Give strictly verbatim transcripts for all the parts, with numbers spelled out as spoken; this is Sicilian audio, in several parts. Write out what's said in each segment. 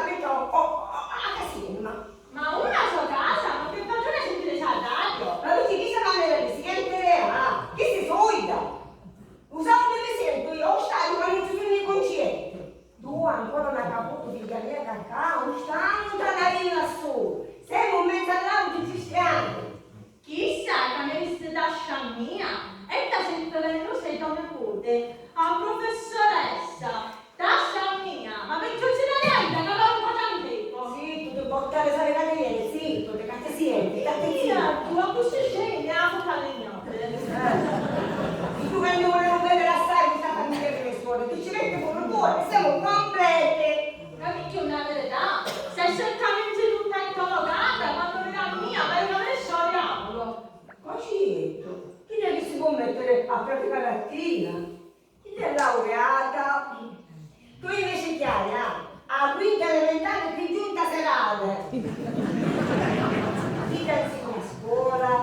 Capito? O, o, o, a ca semu? Ma una so casa, ma che ragione sentire sta radio? Ma perché chi sta manera di sentire? Ah, chi si soida? Usa unni mi sentu io, o stadio quando ci sono i concerti. Tu ancora non hai caputo, figlia mia, che qua non stanno tanarina su. Siamo in mezzo all'altro cristiano. Chissa ca mi dissi tascia mia, e ca sempri vennusa i to niputi, a prufessoressa, tascia mia, ma pi giuciri a l'edda ca va un po' tanteco. Zittu, ti portare sale ca ti viene, zittu, ti catti sienti, catti zittu. Zittu, accussì scegli a fucca di notte. Eh, e tu che mi volevo vedere assai questa famiglia di persone, tu ci metti pure tu, e siamo complete. Capito una verità? Sei certamente tutta interrogata, quando dirà mia, vai a lasciare diavolo. Così detto, chi è che si può mettere a praticare a Tina? Chi è laureata? Tu invece, Chiara, a quinta elementare più giunta serale. Chi pensi a scuola?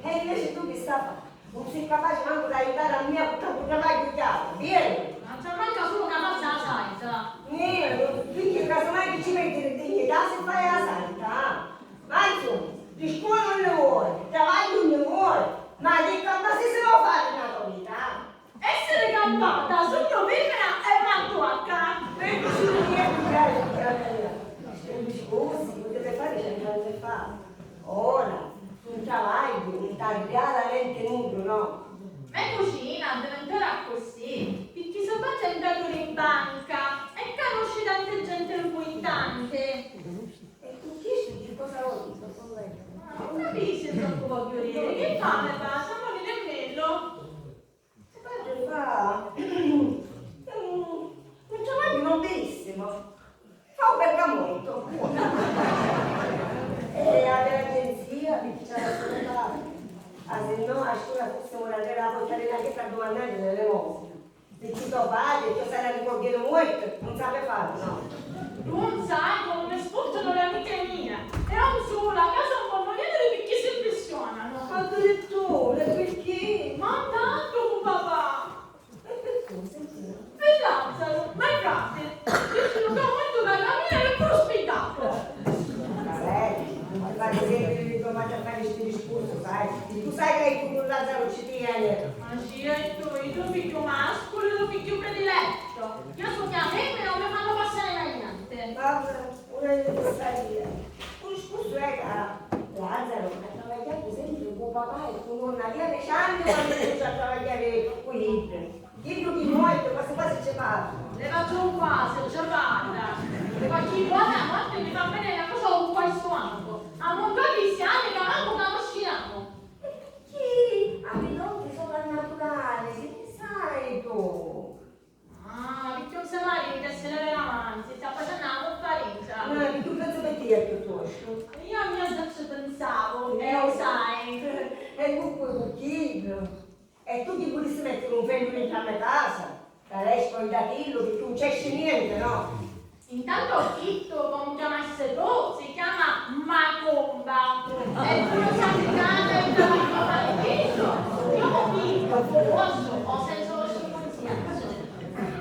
E invece tu che sta fa? Non sei capace manco di aiutare a mia con il travaglio, chiaro, vero? Ma c'è manca solo che faccia la santa. Nero, quindi casomai ti ci metti in dignità se fai la santa, ah? Ma insomma, di scuola non ne vuoi, travaglio non ne vuoi, ma che cosa si può fare nella tua vita? Essere campata, sogno femmina e manco a ca. E così via, via, via, via. Scusi, potete fare cent'anni fa. Ora, sul travaggio, non t'arriala niente nulla, no? Me cucina addiventara accussì, picchì so pazza è entratu in banca e canusci tanta gente importante. E cu chistu chi cosa vuoi, sto collega? Ah, non capisci troppo, voglio dire. Che fa, me fa? Siamo di nemmeno. Guarda, fa, mm, un travaglio nobilissimo. Fa un bergamotto. E avere agenzia, perché c'è la sua, ah, se no, a scuola fossimo una vera portarina che sta domandando l'elemosina. Perché tuo padre, che sarà ricordiere muerto, non sape fare, no? Non sai come mi sfruttano le amiche mie. E non solo, a casa non vanno niente perché si impressionano. Addirittura, perché? Ma tanto con papà. E perché? Senti. E Lazzaro, ma i frati, dicono che aumento della mia è pure spiegato. Vabbè, non ti fare sempre le domande a fare sti discorsi, sai? Tu sai che tu con Lazzaro ci tieni. Ma sì, e tu, i tuoi figli mascoli, il tuo figlio prediletto. Io sono mia femmina, non mi fanno passare mai niente. Vabbè, una di questa via. Un discorso è che Lazzaro ha travagliato sempre con papà e con nonna via deci anni quando comincia a travagliare con i libri. Chiddu chi muoiti quasi quasi ci parla. Le faccio un quasi, ci parla. E qualche buona morte mi fa vedere una cosa un po' a stomaco. A mondo cristiani che manco conosciamo. E chi ha i doni soprannaturali, che ne sai tu? Ah, picchì un samarino che se ne vene avanti, sta facendo una conferenza. Eh, che tu pensi per te piuttosto? Io a mia già ci pensavo, e lo sai. E comunque, con chi? E tu ti pulissi mettere un femmino in la mia casa? T'arresti da chillo che tu non c'è niente, no? Intanto chitto, come chiamassi tu, si chiama Macumba. E tu non sai che e io ho capito, posso, ho senso di coscienza.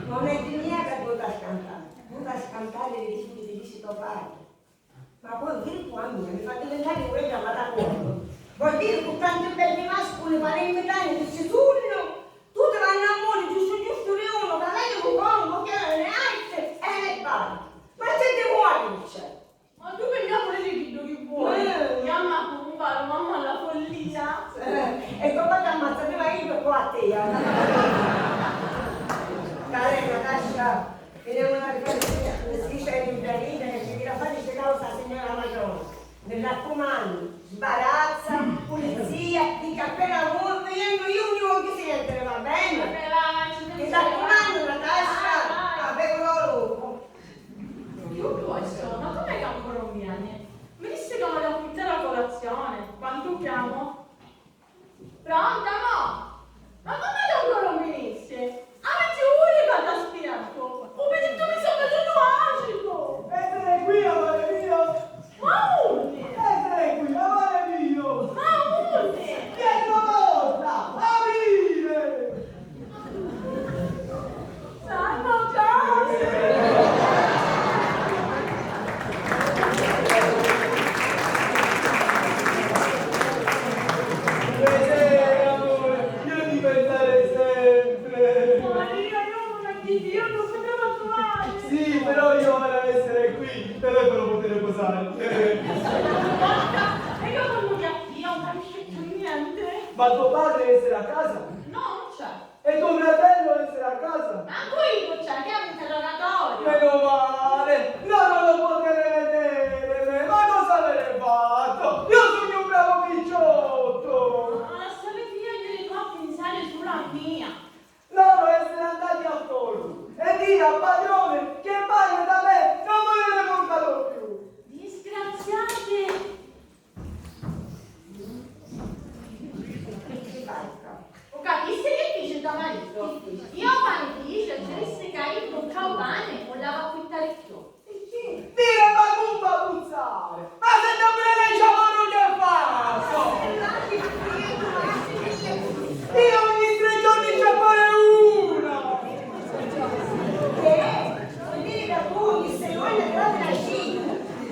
Non è di mia che tu da scantare, tu da scantare le dici che ti dici tuo padre. Ma poi viri tu a mia, mi fa diventare pure chiamata cuoco. Vuol dire con tanti belli mascoli, parenti cani che ci sono, tu ti vanno a muovere giusto giusto di uno, che vedi un combo, che ne alzi e ne vai. Ma se ti muori, dice. Ma tu che mi vuoi dire che vuoi? Eh. Chiama a compare, mamma la follia. Eh, e papà ti ammazza prima io e poi a te. Dai, Natascia. Vediamo una riflessione, si dice in Italia che ci tira fuori queste cose la signora Matrona. Mi raccomando, sbarazza, pulizia, dica appena voi, venendo io mi voglio sentire, va bene? Vabbè, va, ci penso. Mi raccomando, Natascia, ah, vai. Avevo loro. Io questo, ma com'è che ancora non viene? Mi disse che voglio appunto la colazione, quanto chiamo? Pronto, mo? Ma come tu ancora non venissi? Aviti uri ca t'aspettu! U pittittu mi sta facennu acidu! Essere qui, amore mio! Ma unni? Essere qui, amore mio! Ma unni? Dietro porta! Aprire! Telefono, potete posare. Porca, e io non mi avvio, non capisco più niente. Ma tuo padre essere a casa? No, non c'è. E tuo fratello essere a casa? Manco iu c'è, che è un interrogatorio. Meno male, no, non lo potete vedere, ma cosa avete fatto? Io sono un bravo picciotto. Ma lasciate via, che devo pensare solo a mia. Loro essere andati a Forno e dire al padrone che Mario da me non voleva portarlo più. Disgraziati! U capisci chi dice to maritu? Io quannu dice, ci dissi ca iddu un ciaupani non l'ava acquittare più. Dire ma cumpa puzzare! Ma se non me ne diciamo non ne faccio! Io ogni tre giorni ci vuole una! Che? Vuol dire che tu ogni sei ore grande la sci?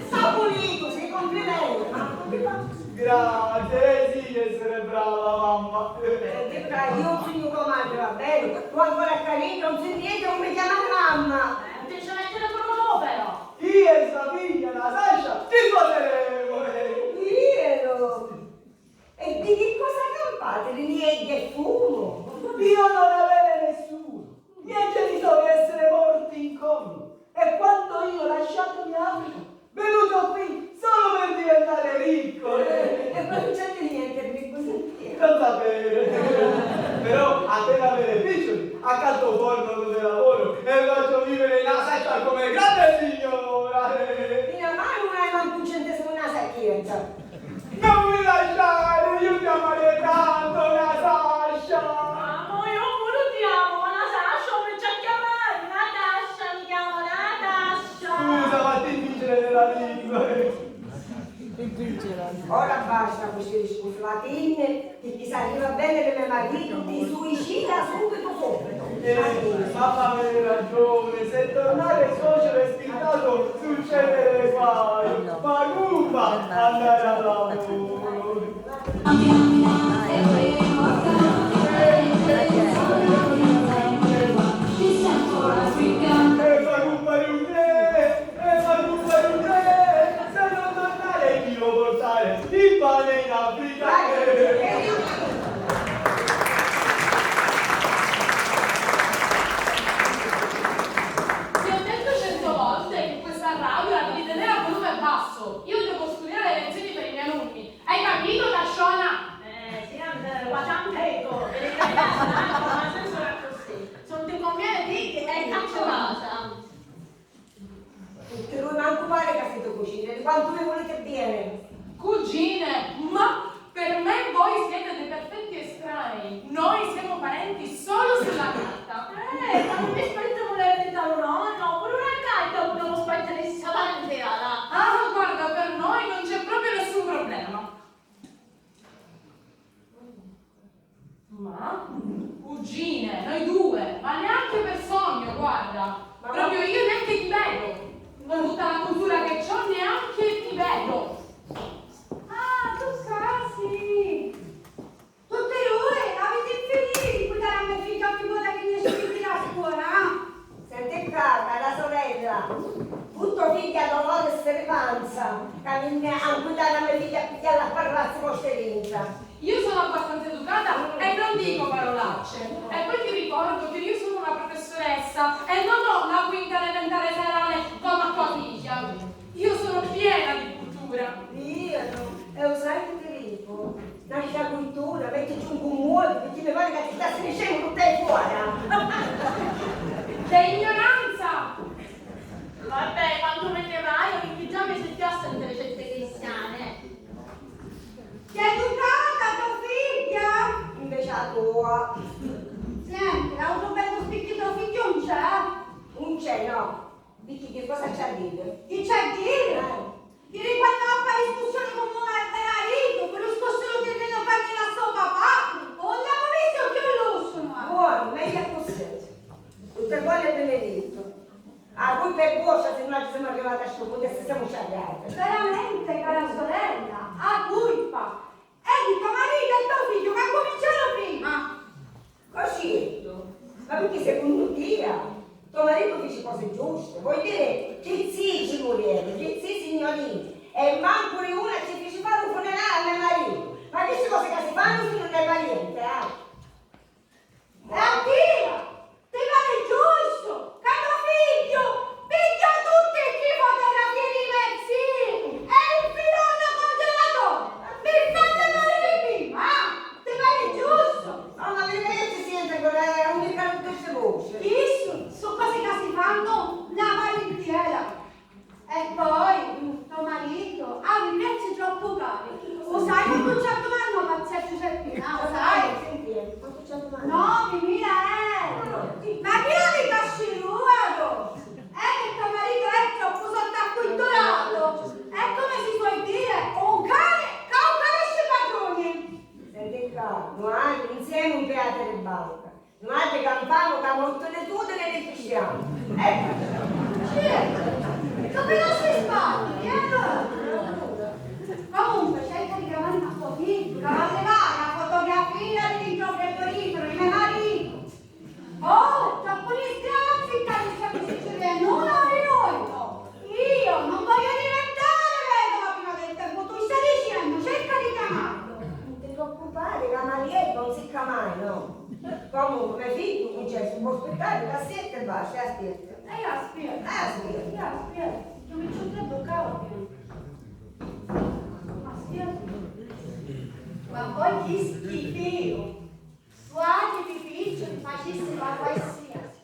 Sta pulito, sei complimenti! Ma come fa? Grazie, eh sì, essere brava mamma! Senti qua, io sugnu comandru, va bene? Tu ancora a Carino non si niente, non mi chiamare mamma! Eh, non ti ci mettere pure tu, però! Io e sua figlia, la Sasha, ci sposeremo! Eh. Vero? E di che cosa campate? Di niente e fumo? Io non avere nessuno! I miei genitori essere morti in Congo e quando io ho lasciato in Africa, venuto qui solo per diventare ricco. Eh, e poi non c'è niente, mi così. Non sapere. Però appena avere piccioli, accanto al forno dove lavoro e faccio vivere la sacca come grande signora. Meno male non hai manco un centesimo una sacchetta. Non mi lasciare, io ti amarei tanto, Natasha! Amo, io pure ti amo, ma Natasha non mi ci chiamare, Natasha, mi chiamo Natasha! Scusa, ma ti vigile della lingua! Ora basta con questi discorsi latini, che chi sa arriva bene come marito ti suicida subito, subito. Eh, mamma aveva ragione, se tornare suocero è spintato succede le guai, ma cumpa andare al lavoro. Eh, ma cumpa, eh, eh, ma cumpa, eh, se non tornare io portare il pane in Africa. Ti ho detto cento volte che questa radio la devi tenere a volume basso. Io devo studiare le lezioni per i miei alunni. Hai capito, Tasciona? Eh, sì, vabbè, ma tanto, vedi che non ha senso così. Se non ti conviene, digli e caccio casa. Tutti voi manco pare che siete cugine, di quanto vi volete bene. Cugine? Ma per me voi siete dei perfetti estranei. Noi siamo parenti solo sulla carta. Eh, ma non mi spetta volere di dare un nonno, pure una gatta, pure uno spetta di savanti, ah, guarda, per noi non c'è proprio nessun problema. Ma? Cugine, noi due, ma neanche per sogno, guarda. Ma proprio io neanche ti vedo. Con tutta la cultura che c'ho, neanche ti vedo. Ah, tu scasi! Tutti due, avete finito di buttare a mia figlia ogni volta che ne esce di la scuola, ah? Senti qua, cara sorella, butto figlia dolore e speranza, ca mi ne ancuidare a me figlia a pigliarla a parrazzi con sterenza. Io sono abbastanza educata e non dico parolacce. E poi ti ricordo che io sono una professoressa e non ho una quinta elementare serale come a tua figlia. Io sono piena di cultura. Io no. E lo sai che ti dico? Nasci a cultura, metti giù un cummuotu, perché mi pare che ti sta striscendu tutta di fuori. Che ignoranza! Vabbè, quantu mi ne vai, io già mi senti a sentire certe cristiane. Chi è educata tua figlia? Invece la tua. Senti, l'autu bellu spicchiu to figghiu non c'è? Non c'è, no. Picchì chi cosa c'ha a diri? Chi c'ha a diri? Eh. Ieri quannu appi a discussioni cu mo maritu, cu lu scossu lu tirrinu ca mi lassò papà, nun l'emu vistu cchiù lu sunu. Buonu, megghiu accussì. Tutte buone e benedetto. A culpa è vostra se noi siamo arrivati a sto punto e se siamo sciagliati. Veramente, cara sorella, a culpa è di to maritu e to figghiu ca cumincianu prima. Così? Ma picchì secunnu tia? To maritu fici cosi giusti, voi diri chi zii ci murieru, chi zii signorini, e mancu di una ci fici fari u funerali a me maritu. Ma chisti cosi ca si fannu si nun è parienti, ah! E a tia, ti pari giustu ca to figghiu pigghia tutti chi fotografii di me zii e li nfila nta congelatori? Mi fai muriri prima, ah! Ti pari giustu? Mamma mia, ma chi ci senti cu, eh, un micca tutti sti cosi? Chistu su cosi ca si fannu na parintiera. E poi, mm, to maritu havi i piazzi troppu cari. U sai quantu ci addumannu a zia Giuseppina, u sai? Senti, eh, quantu ci addumannu? Novimila euro! Ma chi havi casciruato? E che to maritu è troppu sottaccutturatu! E come si suol dire, un cane ca un capisci padruni! Senti ccà, nuatri nun semu un teatru di banca. Nuatri campamu ca mortu nesuni ne rifistiamo. Ecco. Sì, capito si sbagli, eh? Comunque, cerca di chiamare a tuo figlio, che va a levare la fotografia di dentro il frigorifero di mio marito. Oh, troppo disgrazia, che non si ci vede nulla di noi. Io non voglio diventare vedova prima del tempo, tu stai dicendo, cerca di chiamarlo. Non ti preoccupare, la Marietta non si chiama mai, no. Comunque, me figghiu, Vincenzo, può aspettare, la siete e basta, aspetta. E io aspetto. Eh, aspetta. Io aspetto. Io mi ci ho detto, cavolo. Aspetta. Ma poi chi schifo. Guardi, ti dice, facessi la qualsiasi.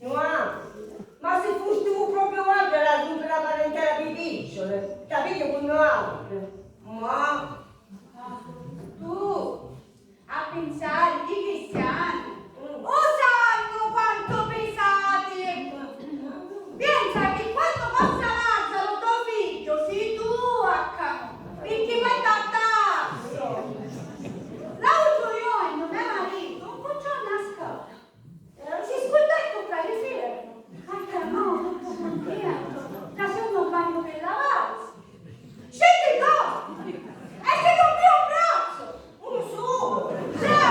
Ma, ma si fustivu propriu vuatri a rumpiri la parentela pi picciuli, capiti, cu nuatri? Ma... Tu, a pinsari, i cristiani, u sannu quantu pisati! Pienza chi quannu passa Lazaru to figghiu si tu accanu, picchì vai tattasso! L'àutru jornu me maritu ncuntru na scala. Si scurdò di cumpra li fierri, ma chiamau tuttu cuntentu ca sunnu bagnu pi lavarisi. Scendi ccà! E si rumpì un brazzu! Unu sulu! Già!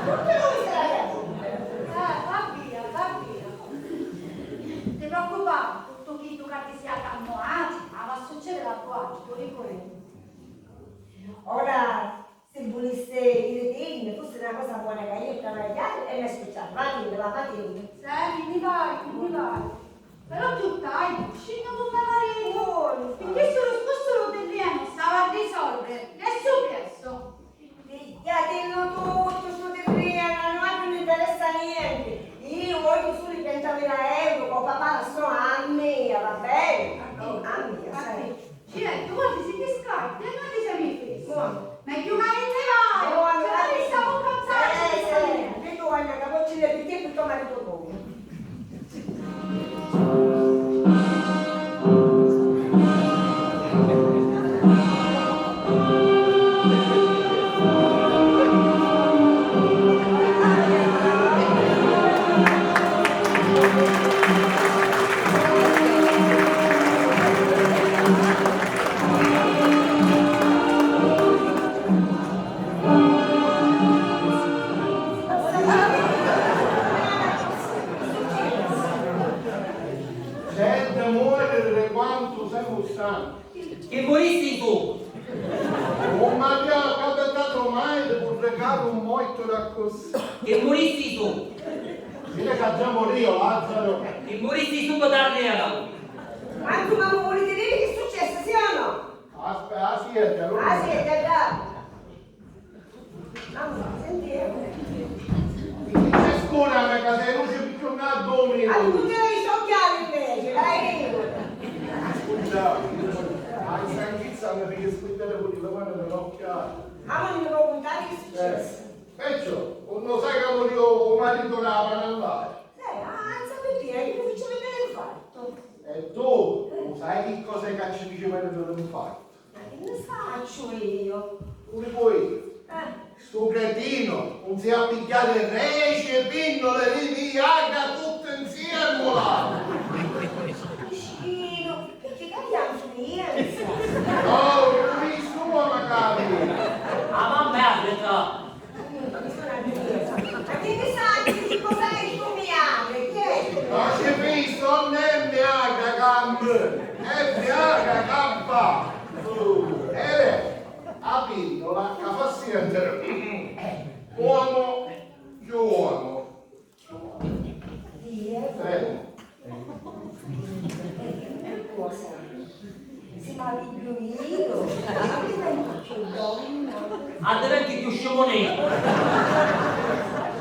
Tutti nui si l'avemu! Eh, va via, va via. Ti preoccupari, tuttu chiddu ca ti si accamuati, havi a succediri a vuatri, puru cu iddu. Ora, si vulissi iri dinni, fussi na cosa bona ca iu travagghiari e mi scucciari. Matilde, va, Matilde. Senti, ti vai, ti vai. Però chiù tardi, scinnu cu me maritu. Buonu. Picchì stu discursu lu tirrianu s'havi a risolviri, prestu prestu. Pigghiatillu tuttu stu tirrianu, a nuatri nun interessa nenti. Iu vogghiu sulu i trentamila euru ca u papà lassò a mia, va beni? A mia, sai. Gilettu, guardi, si ti scappi, e noi ti semi fissi. Buono. Megghiu ca ni nni vai. Buono, ci voli sta vucca. Sì, sì. Che tu vai a capocci le picchì e tu to maritu tu. Senti, muoriri di quantu semu stanchi. Chi murissi tu? Un maria, capitatu mai di purricari un mortu d'accussì? Chi murissi tu? Vidi ca già muriu, Lazaru. Chi murissi tu cu t'arriera? Ma insumma, mi vuliti diri chi successi, sì o no? Aspe-, ah, sì, è già. Ah, sì, è già. Mamma, senti, eh. Chi ci scurami ca sei luci picchì un addumi? Ah, tu ti l'hai sciocchiato invece, dai, dico. Scusa, ma in stanchizza mi fai scuddare pure le mani per occhiare. Ah, ma non mi può contare che è successo? Eh, perciò, non lo sai che voglio un marito da panellare? Eh, ah, non so perché, io mi faccio vedere il fatto. E tu, lo sai che cosa è che ci diceva l'infarto? Ma che ne faccio io? Pure voi. Eh. Stu cretinu nun si ha pigghiari reci e pinnuli di Viagra tutti insiemi là! Vicino, perché cambiamo finestra? No, pure sua magari! Ah, mamma mia! Ma che ne sai di cosa è il tuo mio? Chi è? Figghiu mio, addiventi chiù donna. Addiventi chiù scimunì.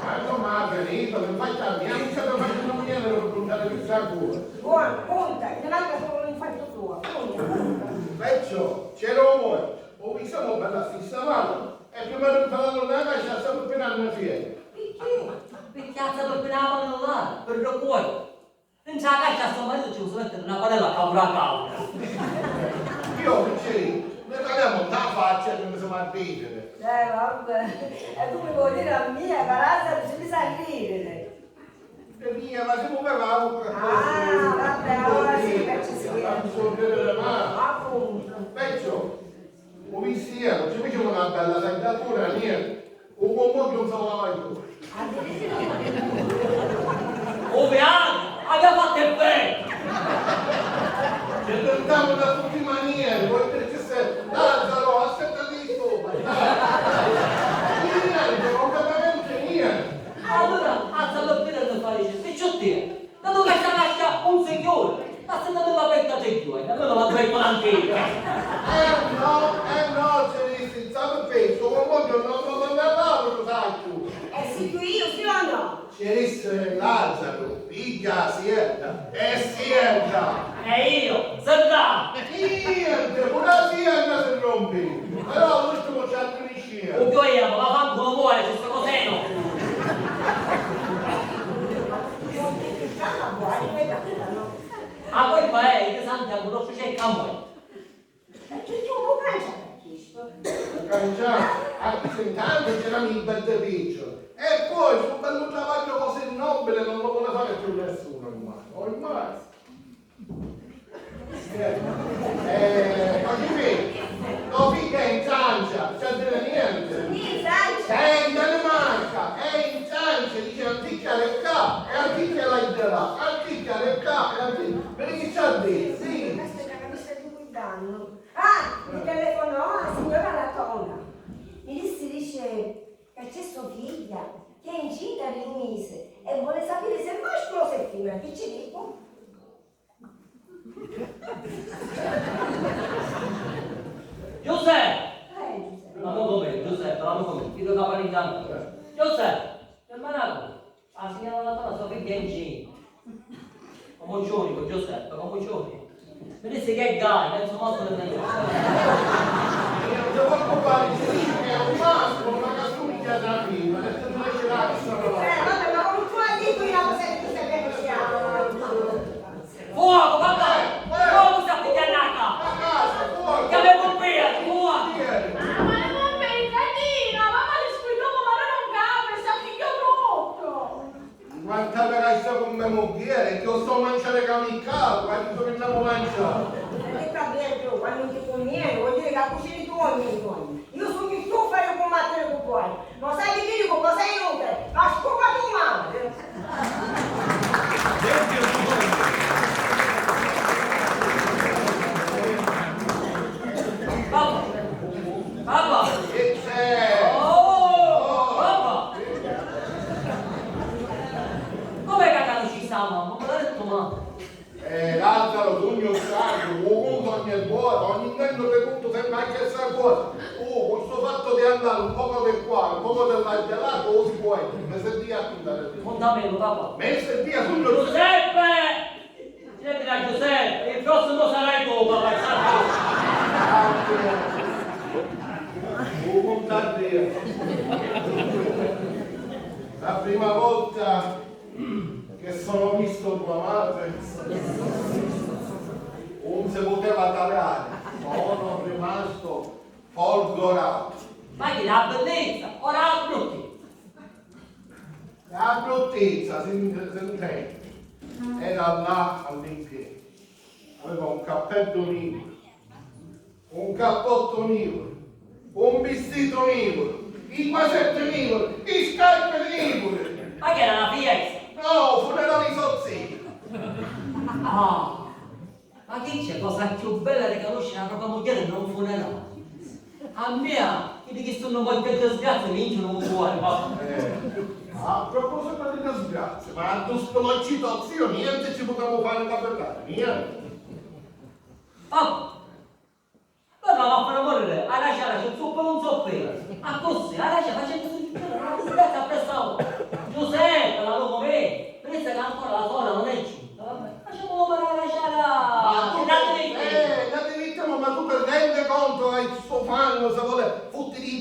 Ma insomma, Margherita, mi fai cambiare, mi stai facendo un niente per contare questa cosa. Buono, conta, ti manca solo l'infarto tuo, conta, conta. Perciò, c'era un morto, un uomo per la stessa mano, e prima di farlo una casa, stavo appena una fiera. Perché? Perché stavo appena una là, per lo cuore. Ntra la cascia a so maritu ci si metti na padella ca puru a cauda. Io, Piccini, mi tagliamo nta faccia e mi si va a ridere. Eh, vabbè. E tu mi vuoi dire a mia, Carasa, ci mi sa ridere. E mia, ma se mi parlavo per... Ah, vabbè, allora sì che ci si... Ma mi so ridere, ma... Appunto. Perciò, u vistiero, ci faceva una bella saldatura, niente. U commogghiu non si lava più. Addirittura. U viaggio aveva fatto effetto. Ci tentavamo da tutti i manieri, vuoi dirci se Lazzaro, aspettati di sopra. Niente, non capiremo niente. Allora, alza lo piede e fai, dice, picciottiere, ma tu che stai lascia un signore? Ma se non me la petta te due, non me la petta anche io. Eh no, eh no, ci dissi, sape peso, ma voglio non lo mandavo, lo sai tu. E si tu io, sì o no? Ci disse Lazzaro, piglia la sienda, e sienda. E io, se dà. Niente, pure la sienda si rompe. Però l'ultimo ci ha... Sì. U gioiello, vaffanculo, muore, ci sto coseno! A colpa è che Santiago non ci cerca a voi. Perché tu non cangia per questo? Non cangia, a questo intanto c'era il bel peggio. E poi sto bello travaglio così nobile non lo vuole fare più nessuno ormai. Ormai. Eh, ma dimmi, tua figlia è in Francia, c'è dire niente? In Francia? È in Danimarca, è in Francia, dice anticchia le ccà e anticchia la idda là, anticchia le ccà e anticchia, vedi chi c'ha dire, sì. Aspetta che mi stai guardando. Ah, mi telefonò la signora Latona. Mi disse, dice che c'è sua figlia, che è incinta di un mese e vuole sapere se è mascolo o se è femmina. Che ci dico? Giuseppe! Eh, Giuseppe. Ma non come, Giuseppe, ma non come, chi lo fa fare in tanto? Giuseppe, che manaco? Ah, signora Natale, so figlia è incinta. Come ci unico, Giuseppe, come ci unico? Mi disse che è gai, penso molto che... Io non ti preoccupare, ci dice che è un mascolo, ma che assomiglia a una femmina, e tu non ci lasci la... Eh, vabbè, ma come tu hai detto una cosa che tu sai che non si ha? Fuoco, papà! Fuoco, sta picchiannaca! Chiama i pompieri, fuoco! Ah, ma le pompe in cantina! Mamma, ti squillo, ma non cape, sta figlio brutto! Quanta verascia con me mugghiere, che io sto a mangiare camiccato, quando torniamo a mangiare? Perché sta bene, quando non ti conviene, vuol dire che cucini tu ogni giorno. Io sugnu stufa di cummatiri cu voi. Non sai chi dico, cosa è inutile. Ma scupa tu, mamma. Papà! Papà! Che c'è? Oh! Papà! Come che conosci sta mamma? Me l'ha detto mamma. Eh, Lazzaro, sugnu stancu, u contu ogni vota, ogni tanto ti contu sempre a stessa cosa. Tu, cu stu fattu di andari un poco di qua, un poco di là, di là, cosa vuoi? Mi stai a contari. Contamelo, papà. Mi stai a contari. Giuseppe! Senti, Giuseppe, il prossimo sarai tu, papà, salve. U contu a Diu. La prima volta che sono visto tua madre, non si poteva tavare, sono rimasto folgorato. Ma chi, la bellezza o la bruttezza? La bruttezza, si, si intende. Era là all'impiego. Aveva un cappello nero, un cappotto nero, un vestito nero, i guasetti neri, i scarpe neri. Ma che era una fiesta? No, funerale di so zio. Ah, ma chi c'è cosa più bella di conoscere la propria mugghieri in un funerale? A mia, chi di chi sunnu molti disgrazie, mi inchiunu un cuore, ma... Eh, a proposito di disgrazie, ma a stu spiloccitu zio niente ci potemu fare capitare, niente. Papà,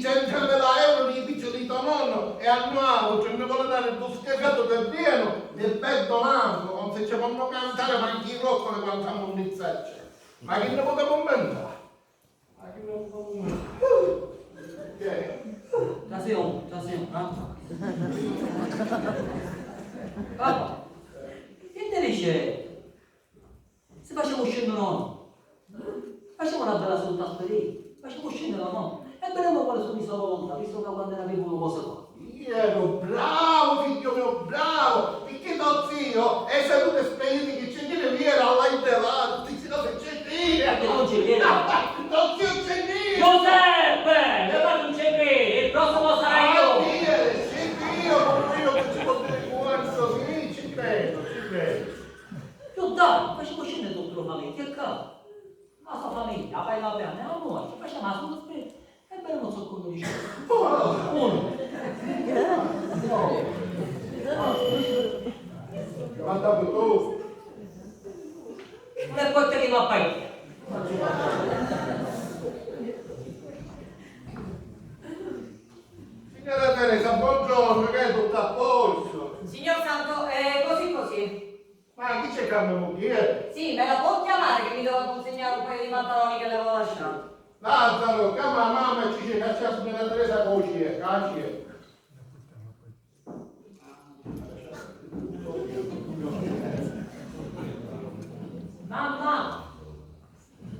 centomila euro di picciu di to nonnu e a nuautri mi voli dari ddu schifeddu chi vienu di beddu mancu, non si ci ponnu cantari mancu i roccoli quantu a munnizzecci. Ma chi nni putemu nventari? Ma chi nni putemu nventari? Trasemu, trasemu, ah. Papà, chi ti dici? Si facemu scenniri o no? Facemu na bella seduta a spedì, facemu scenniri o no? E videmu quali sunnu i so volontà, vistu ca quannu era vivu lu vosi fa. Iu eru bravu, figghiu miu, bravu! Picchì to ziu, e sedute spediti chi ci ghiri ieri a l'Aidevà, tutti sti cosi ci ghiri! Picchì non ci ghiri? To ziu ci ghiri! Giuseppe! Mio padre non ci ghiri, il prossimo sarà io! Ah, ieri, ci ghiri, puru iu chi ci pò diri cuorzu, sì, ci credu, ci credu. Iu dai, facemu scenniri tutta la famigghia, e ca? La so famiglia, la bella bella, e a nuatri, facemu la seduta a spedì, e videmu zoccu dici. Unu. Dui. Guarda tu. E poi ti dico a paese. Signora Teresa, buongiorno, che è tutto a posto? Signor Santo, è così così. Ma chi c'è, cambia mugghieri? Sì, me la può chiamare che mi devo consegnare un paio di pantaloni che le avevo lasciato. Lazzaro, chiama la mamma e ci dice che c'è la signora Teresa con la C E, con la C E. Mamma!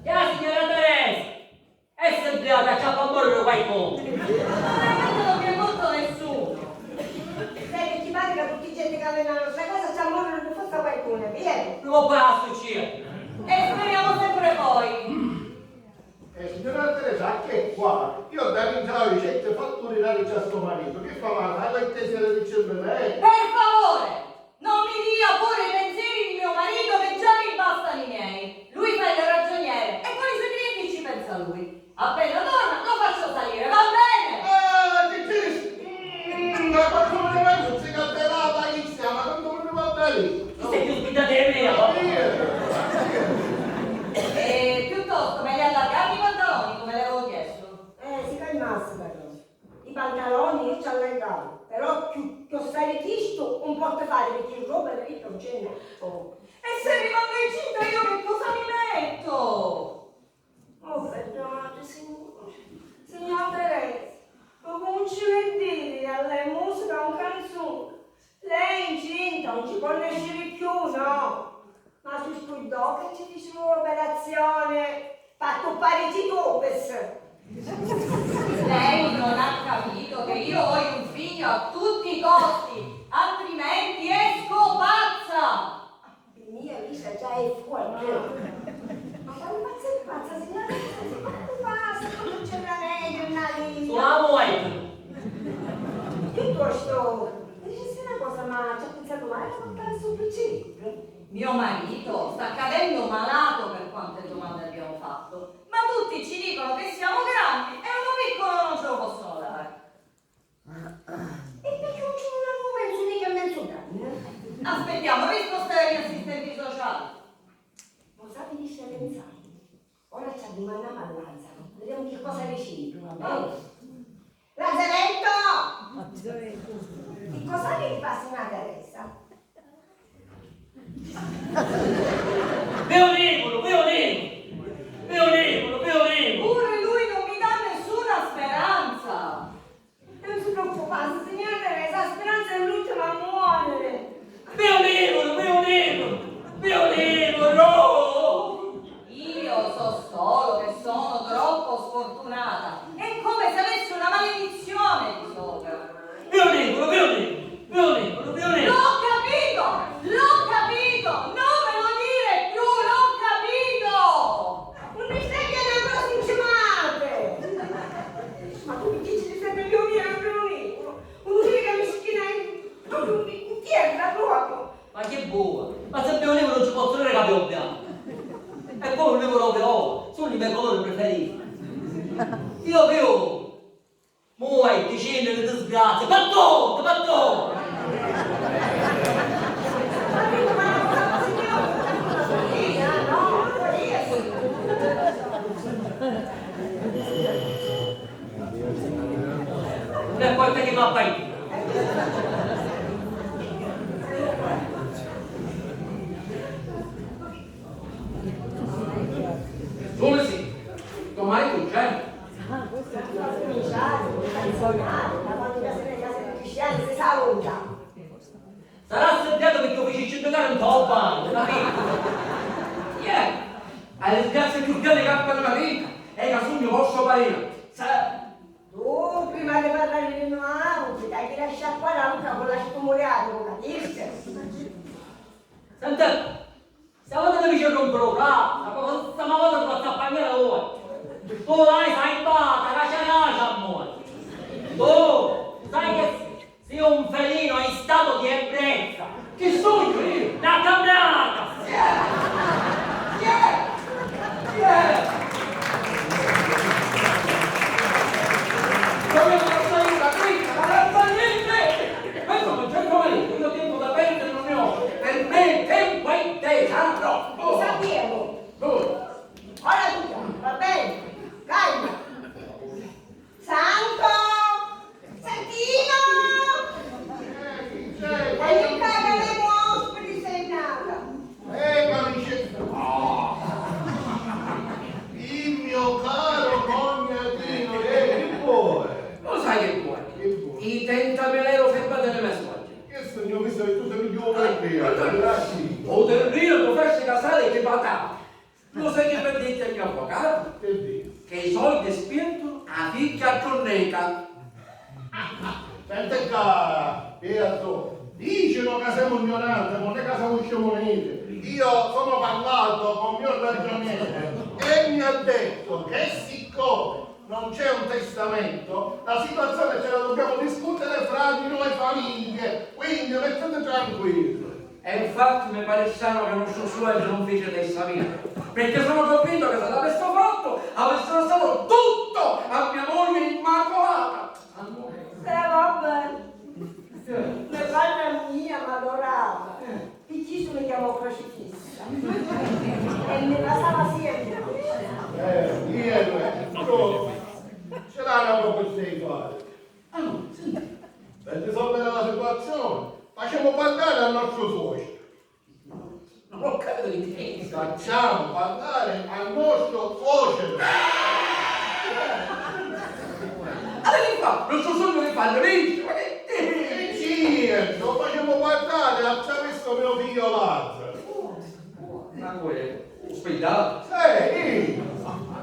Chi è la signora Teresa? E si sbriaca, acciappa a moriri qualcuno! Ma non è che non mi è morto nessuno! Senti, ti pare che tutti i giorni che veni a nostra casa c'è a moriri per forza qualcuno, è vero? Prima o poi la succede! E speriamo sempre poi! Eh, signora Teresa, a che qua? Io da ringravi certe fatture da ricci a sto marito. Che fa, ma la intesa di dicembre lei? Per favore! Non mi dia pure i pensieri di mio marito che già mi bastano i miei. Lui fa il ragioniere e con i suoi clienti ci pensa lui. Appena torna lo faccio salire, va bene? Ah, che triste! Mm, ma qualcuno di voi non si capirà, ma chi sta? Ma quanto mi va bene? Tu sei più sbiddato di me, oh! E piuttosto me li allargate i pantaloni come le avevo chiesto. Eh, si calmassi però. I pantaloni io ci allargavo, però più, più assai di chistu un po' te fare, perché roba di vita non c'è niente. Oh. E se rimango incinta io che cosa mi metto? Oh, perdonate, signore. Signora Teresa, ma come ci vuol dire a lei musica o canzone? Lei è incinta, non ci può nascere più, no? Ma si scurdò che ci dicevo operazione fatto pari ci tupes. Lei non ha capito che io voglio un figlio a tutti i costi, altrimenti esco pazza! Mia vista già è fuori. Ma quale pazza è pazza, signora? Ma tu pazza, non c'è remedio, una vita. Suonavo, eh. Piuttosto, dicessi una cosa, ma ci ha pensato mai a portare sto piccino? Mio marito sta cadendo malato per quante domande abbiamo fatto, ma tutti ci dicono che siamo grandi e uno piccolo non ce lo possono dare. E perché non ci vuole un pensione che mezzo danno? Aspettiamo risposta dagli assistenti sociali. Lo sapete che stai pensando? Ora ci addumannamu a Lazzaro, videmu chi cosa dici iddu, va beni? Lazzaretto! Chi cosa che ti passa, una Teresa? Viu Nivulu, viu Nivulu, viu Nivulu, viu Nivulu! Pure lui non mi dà nessuna speranza! Non si preoccupassi, signora Teresa, la speranza è l'ultima a muore. Viu Nivulu, viu Nivulu, viu Nivulu! Io so solo che sono troppo sfortunata. È come se avessi una maledizione di sopra. Viu Nivulu, viu Nivulu, viu Nivulu, viu Nivulu! L'ho capito, l'ho capito, non me lo dire più, l'ho capito! Unni stai chiedendo ancora sincimate? Ma tu mi dici di sempre più via, non più un libro. Un libro mischina in, proprio in tierra, proprio. Ma che vuoi? Ma se più un libro non ci posso dire che abbiamo piano. E poi un libro lo vedo, sono i miei colori preferiti. Io vedo. Mo vai dicennu li disgrazi, pattonti, pattonti! Guarda chi m'ha paghìu. Sulu sì, to maritu c'è? Sarà assediatu picchì u ficisciu giucari nto bagnu, capìu? Iè, a disgrazia cchiù grandi ca appi nta me vita è ca sugnu vostru parinu. Sa- Tu, prima di parrari di nuàutri, t'haiu di lasciari parrari cu l'astumuliatu, lu capisci? Senti, stavata di vicinu un programma, ma sta mavata tu la sta paghiari ora. Tu l'hai salvata, cacia cacia, amore. Tu, sai che si un felino in stato di ebbrezza. Chi sugnu iu? Na camminata! Chi è? Chi è? Chi è? Volevo lasciare una dritta, ma non fa niente! Questo non c'entra niente, io tempo da perdere non ne ho, per me tempo è denaro! Lo sappiamo! Ora tu chiami, va bene? Calma! Santo! Santino! Veni ccà ca avemu ospiti, sei nata! Eh, ma dice, oh! Il mio caro cognatino, eh, che vuoi? Lo sai che vuoi? Che vuoi? I trenta mila euro fermati nel messaggio. Che signor, visto che tu sei più per via, grazie. O terrino, tu fai casare che patata. Lo sai che m'ha dettu il mio avvocato? Che dici? Che i soldi spintu a figghia a corneta. Senti ccà, Pietro, dicinu ca semu ignoranti, non è ca semu scimuniti. Io sono parlato con mio ragioniere e mi ha detto che siccome non c'è un testamento, la situazione ce la dobbiamo discutere fra di noi famiglie, quindi mettete tranquillo. E infatti mi pare strano che nostru suocru non fici testamento, perché sono convinto che se l'avesse fatto avesse lasciato tutto a mia moglie immacolata. Amore. Eh, vabbè. Me padre mia m'adorava. Picchì mi chiamò crocifissa. E mi lasciava sempre. Eh, ieri, però, ce l'hanno proprio queste fare. Allora, senti, per risolvere la situazione, facciamo parlare al nostro suocero. Non ho capito che dici. Facciamo parlare al nostro suocero. Allora che fa? Nostru suocru che fa? Dici, ma che dici? Sì, lo facciamo parlare attraverso mio figlio Lazzaro. Ma come? Ospedale? Sì,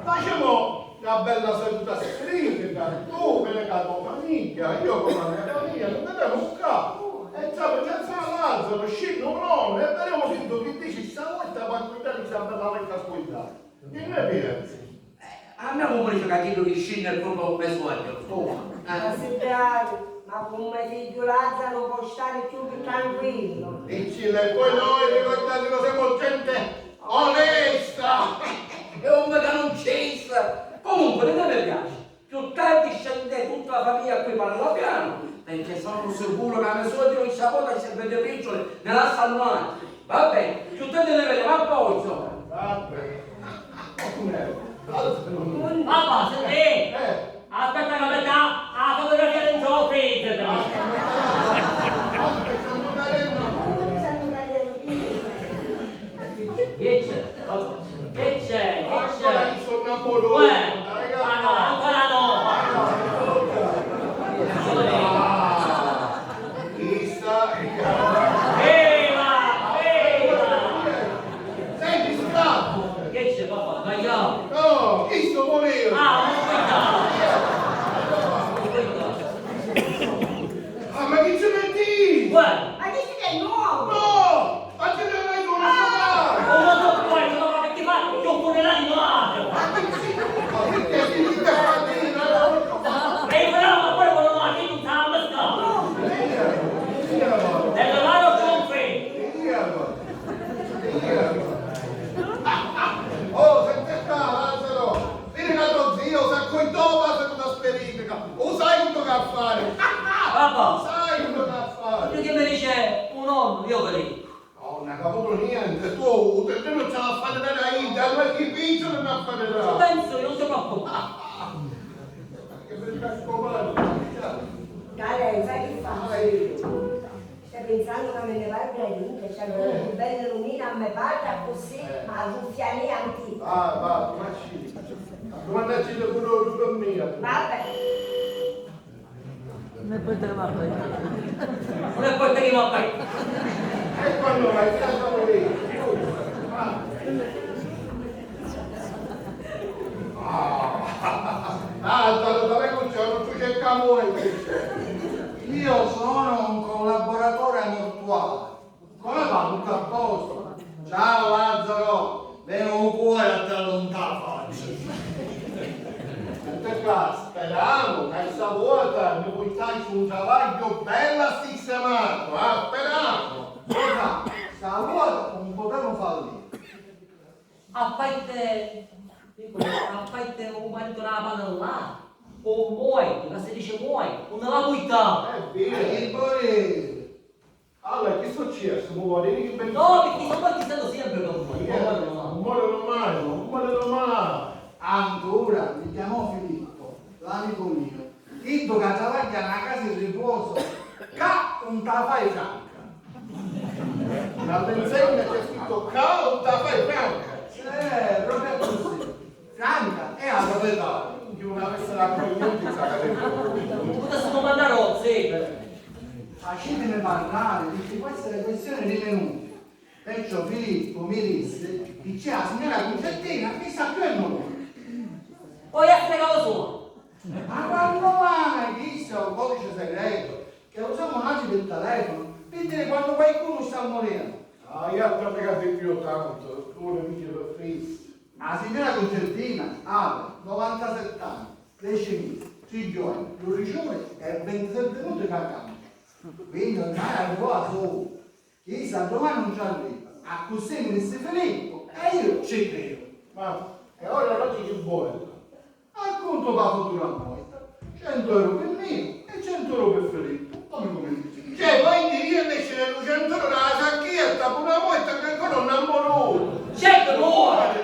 facciamo una bella seduta spiritica, tu veni con la tua famiglia, io con la mia famiglia, non vediamo un capo. E già, perché sarà Lazzaro, scende un nonno, e vedremo se tu che dici stavolta, ma qui da Isabella vecchia squillata. Che ne pensi? Eh, a me mi pare che chiddu chi scende è proprio me suocru. Oh. Eh. Ma si dai, ma con me figlio Lazzaro può stare più che tranquillo. E ci le poi noi ricordate che siamo gente onesta! E un meccanuncista! Comunque, non mi piace. Più tardi scende tutta la famiglia qui, parla piano, perché sono sicuro che a me suocru non ci vota e se vede piccioli, ne lascia a noi. Va bene, più tardi ne vedremo, a poi, insomma. Va bene. Papà, senti, eh, aspetta che metto la fotografia dentro il freezer. Aspetta, aspetta, aspetta. Che c'è? Che c'è? Che c'è? Ancora io sono amoroso. Uè, ma no, ancora no. Chissà. Viva! Viva! Sei distratto! Che c'è, papà? Sbagliamo? No, chi sto voleva? Ah, non sbagliamo! Ah, ma chi ci metti? Uè! Ma chi si che è nuovo? No! Ma chi non l'hai conosciuto? Ah! Non lo so poi, non lo so che ti fa, io pure l'animale! Ma chi si... Ma chi ti ha detto che ti ha fatto? E bravo, poi quello là, che non sa, ma sta! E le mani sono ferme! Oh, senti ccà, Lazzaro! Vidi ca to zio s'accuntò la seduta spiritica! U sai chiddu c'ha a fari! Papà! U sai chiddu c'ha a fari! Chiddu chi mi dice u nonnu, io vi dicu. Oh, non ha caputo niente! Tu, u terrenu ci l'ha a fari dari a idda, ma chi picciu non ha a fari dari! Ci penso io, non ti preoccupare! Che bella scopata! Ca Me parri accussì, ma arruffianìa anticu. Ah, va, tu ma ci. Tu ma ci puru tu per mia. Vabbè. Ne porteremo a paese. Non ne porteremo a paese. E quando vai, che cosa vuoi? Ah, ah, dai, dai, non c'è, non c'è camore. Io sono un collaboratore mortuale. Come va? Tutto a posto? Ciao Lazzaro, venu un cuore a te nta la faccia. Senti qua, speramu ca sta vota mi purtasti un travagghiu bellu sistematu, ah, speramu. Cosa? Sta vota non potemu fallire. A parte, dico, a parte un marito della panellata, o muoio, che si dice muoio, non la puoi dare. Eh, via. E chi vuoi? Allora, chi succede? Mu voli? No, perché sono morti, stanno sempre con voi. Non moreno mai. Non moreno mai, non moreno mai. Ancora, mi chiamò Filippo, l'amico mio. Iddu ca travagghia na casa di riposo, ca non ta fai franca. La menzogna c'è scritto ca non ta fai franca. Eh, proprio così. Franca è la proprietà. Chi non avesse l'accoglienza sarebbe. Putessimo mandare lo zebra. Facitemi parlare, perché può essere questione di minuti. Perciò Filippo mi disse che c'è la signora Concertina, chissà più e nulla. Poi essere cosa sua. Ma quando mai? Chisto è un codice segreto che usiamo noi per telefono, per dire quando qualcuno sta morendo. Ah, io non mi capisco più tanto, tu ne dici per fisso. La signora Concertina ha novantasette anni, deci mesi, tri giorni, dodici ore e ventisette minuti che campa. Quindi ormai arrivò a solo. Chissà, domani non ci arriva. Accussì mi disse Filippo e io ci credo. Ma e ora oggi chi vuoi? Appunto, va futura morta. Cento euro per me e cento euro per Filippo. Come, come dici? Cioè, vuoi dire io invece le duecento euro dalla sacchetta per una morta che ancora non ha moruto? Certo, muore!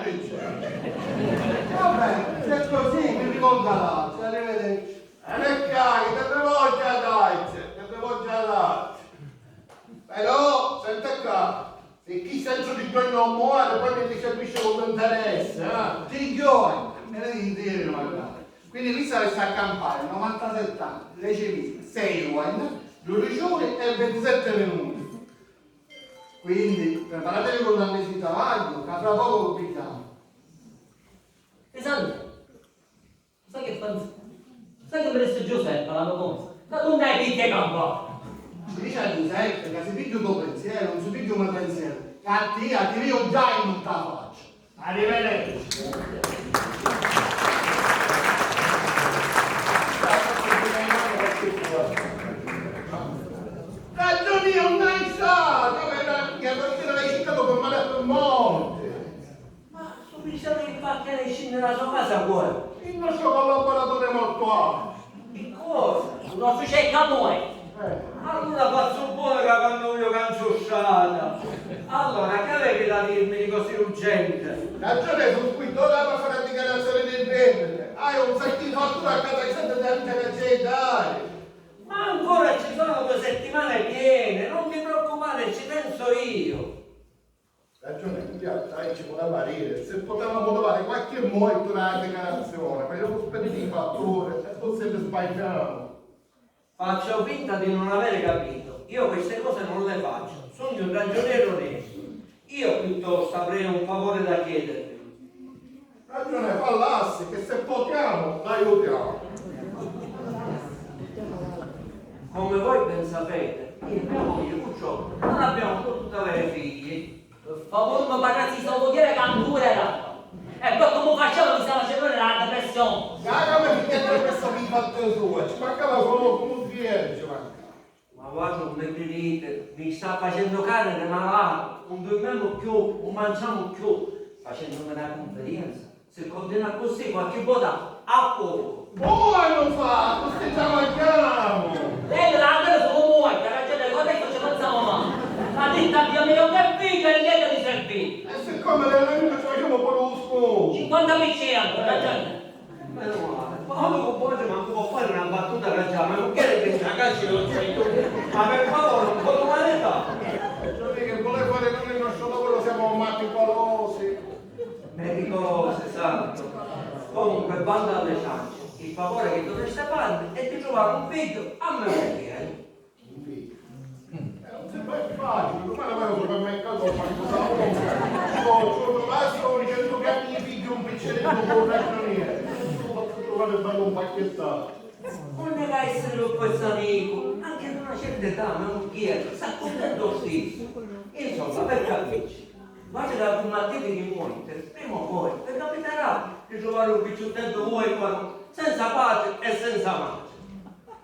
Vabbè, se è così, mi rivolgo all'altro. Arrivederci. E non è chiaro, ti rivolgi all'altro, ti rivolgi all'altro. Però, senti qua, se chi senso di giorno muore, poi mi ricevisce con interesse, eh? Ti giorni, me ne intendo, guarda. Quindi lui sarà a campare novantasette anni, deci mesi, sei giorni, dodici ore e ventisette minuti. Quindi preparatevi con la mesi di travaglio, che fra poco lo pigliamo. Esatto. Sai che pensi? Sai che mi disse Giuseppe, l'anno corso? Ca tu non hai picchia campà! Ci dice a Giuseppe ca si pigghia u to pensiero, non si pigghia u me pensiero, ca a tia ti viu già in nta faccia. Arrivederci. Ragioni non hai stato, che non ti l'hai citato per male e per morte. Ma stu cristianu chi fa chiari e scinni nna so casa vuoi? Il nostro collaboratore mortuale. Chi cosa? Lu nostru cercamuri. Eh. Allura fazzu bonu ca quannu vogliu canzu strata. Allura, chi avevi da dirmi di così urgenti? Ragione, su cui tu la fai una dichiarazione di vendita. Hai un sacco di fatture a casa, senti, da vita che c'è da dare. Ma ancora ci sono due settimane piene, non ti preoccupare, ci penso io. Ragione, in realtà ci voleva dire, se potevamo trovare qualche muoio in una dichiarazione, ma io non spediti i fatture e tu sempre sbagliamo. Faccio finta di non avere capito. Io queste cose non le faccio. Sugnu un ragionieri onestu. Io piuttosto avrei un favore da chiedervi. Ragione, fallassi, che se potiamo, l'aiutiamo. Come voi ben sapete, io e mia moglie purtroppo non abbiamo potuto avere figli. Favurmi parrassi di sto mugghieri ca ancora era. E poi come faceva mi stava facendo la depressione. Cara me figlietta, questo mi fa tesoro, ci mancava solo come un figlio, ci mancava. Ma voi non mi credete, mi sta facendo carichi malati, non dormiamo più, non mangiamo più, facendomi una conferenza. Se continua così, qualche vota a poco. Ora non fa, così travagliamo! Lei la deve solo muore, ha ragione, guarda che non ci pensiamo mai. Ha detto a Dio mio che figlio e lei mi serve. E siccome lei non ci facciamo pure lo sconto. cinquanta per cento, ha ragione. Meno male. Ma quando con voi manco può fare una battuta raggiata, ma non chiede che sta calcio lo zitto. Ma per favore, un po' d'umanità. Giovanni, che vuole fare noi il nostro lavoro, siamo Oh, si santu. Comunque, banda alle ciance, il favore che dovreste farmi è di trovare un figlio a me mugghieri. Un figlio? Eh, non si fa facile, domani vai al supermercato e fai cosa vuoi. Io ci ho trovato un centro che mi figlio un piccirillo con un ragioniere. Sto trovare bello un pacchettato. Non deve essere per questo amico, anche ad una certa età, me mugghieri s'accuntenta lo stesso. Insomma, per capirci, vacci da cummattiri di muoite, prima o poi vi capiterà di trovare un picciutteddu uorfanu, senza padre e senza madre.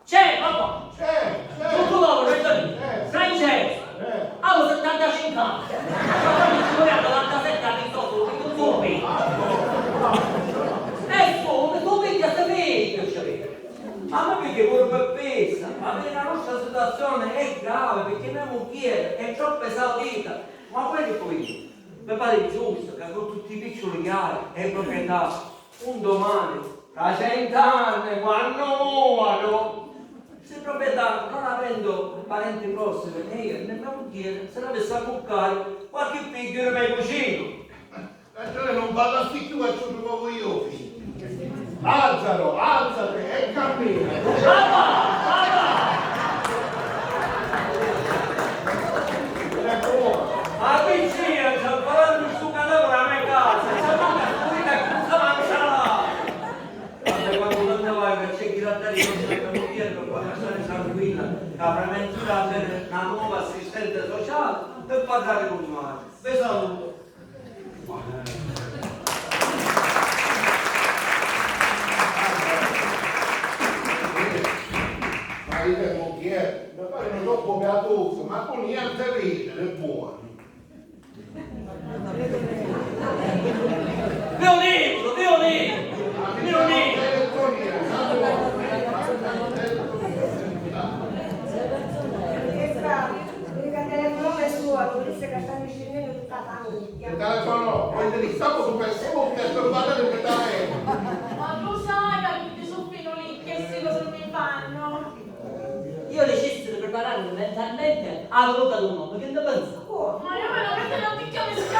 C'è, papà! C'è, c'è! Tutto loro, ragione! C'è! Francesco! C'è! Avevo settantacinque anni! Ma quando ci voleva quarantasette anni, sto solo, mi consumo! E su, mi convince a sapere che c'aveva! Ma mi pigghia pure per pezza, ma per la nostra situazione è grave, perché mia mugghieri è troppo esaurita, ma poi dico io, mi pare giusto che con tutti i piccoli chiari e proprietà, un domani, tra cent'anni, quando muoio, se proprietà, non avendo parenti prossimi, né io né mia mugghieri, se l'avesse a cuccare qualche figlio di me cugino. Ragione, non parlassi più, faccio proprio io, figlio. Lazzaro, alzati e cammina. Papà! Papà! Ecco. Ma qui c'è, sta parlando sto cadavere a me casa, c'è manca sto vita che non si mangia là. Guarda, quando torna vai, che c'è chi la dà di questo, che non viene, può stare tranquilla, che avrà mentito a avere una nuova assistente sociale per parlare con mare. Vi saluto. Marito e mugghieri, mi parenu troppu piatusi, ma cu nienti vidi, è buono. Violino, violino, violino. Questa, l'unica telefonata è sua, tu disse che stanno scendendo tutta la famiglia. Che telefono? Poi ti diciamo su Facebook che sto parlando che telefono. Ma tu sai che tutti su fino lì che si cosa mi fanno? Io dicessi di prepararmi mentalmente alla venuta d'un uomo, che ne pensa? Oh, ma io veramente non ti capisco.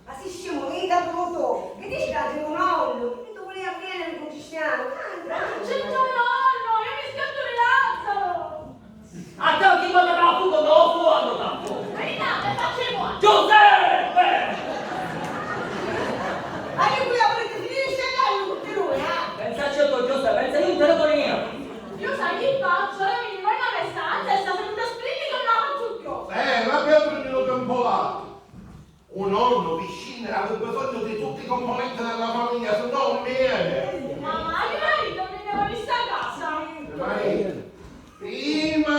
Ma si scemu, vita brutto! Che dici che tu un nonno? Che tu volevi avvenire con Cristiano? Dai, dai. C'è il tuo nonno, io mi schianto di Lazzaro! A te chi manca la fuga, no, fuoco, tanto! Verità, te faccio i buoni! Giuseppe! Ma che qui la volete finire scegliendo tutti noi, eh? Pensaci a tu, Giuseppe, pensa io in telefonino! Io sai chi faccio? Ora mi vado in una stanza e sta seduta splendida non la faccio più! Eh, ma abbiamo un minuto un po' là! Un nonno, pi scìnniri, havi bisognu di tutti i componenti della famiglia, se no 'un mi veni. Ma mai, mai, non mi devo di sta casa. Mai. Prima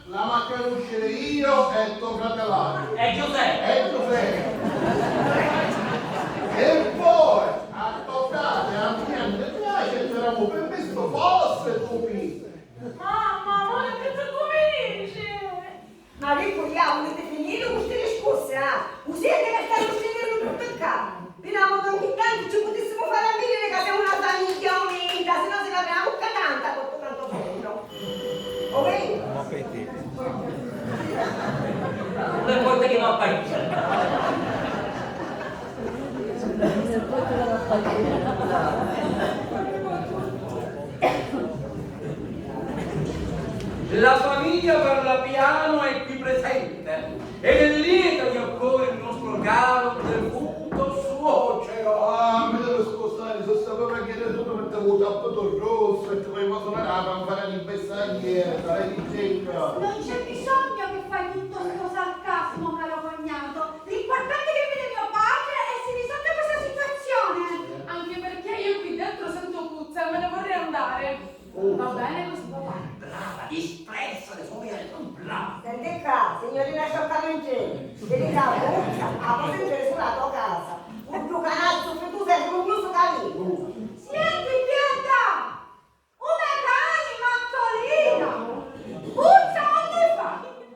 l'hamu a canusciri io e to fratellu. E Giuseppe. E Giuseppe. E poi, a to frati, a mia, mi piaci e ti damu pirmissu, forsi tu mi. Mamma, amore, che tu mi dici? Ma vi purìa vuliti finiri cu sti discursi, ah? U sienti ca stanu scinniennu tutti ccà? Pi na vota ogni tantu ci putissimu fari a vidiri ca semu na famigghia unita, si no si n'avìa na vucca tanta cu tuttu tantu fondo. Oi? Non importa chi va a paese. La famiglia parla piano è qui presente ed è lieta di accogliere il nostro caro defunto suocero. Ah, mi devi scusari, so' statu a chiedere tutto per te, un tappeto rosso e ti fai sonare la fanfara di Bessagliera, sarai di zecca. Non c'è bisogno che fai tutto sto sarcasmo, caro cognato. L'importante è che viene mio padre e si risolve questa situazione. Anche perché io qui dentro sento puzza e me ne vorrei andare. Va bene così, papà. Brava, espressa, le sue idee sono brave. Senti ccà, signorina Sciocca Mancini, vedi ca puzza, a può sentiri sulu a to casa. Cu ddu canazzu frittusu e grugnusu ca vidi. Sienti, Pietà! U me cani Mattolina! Puzza, ma chi fa?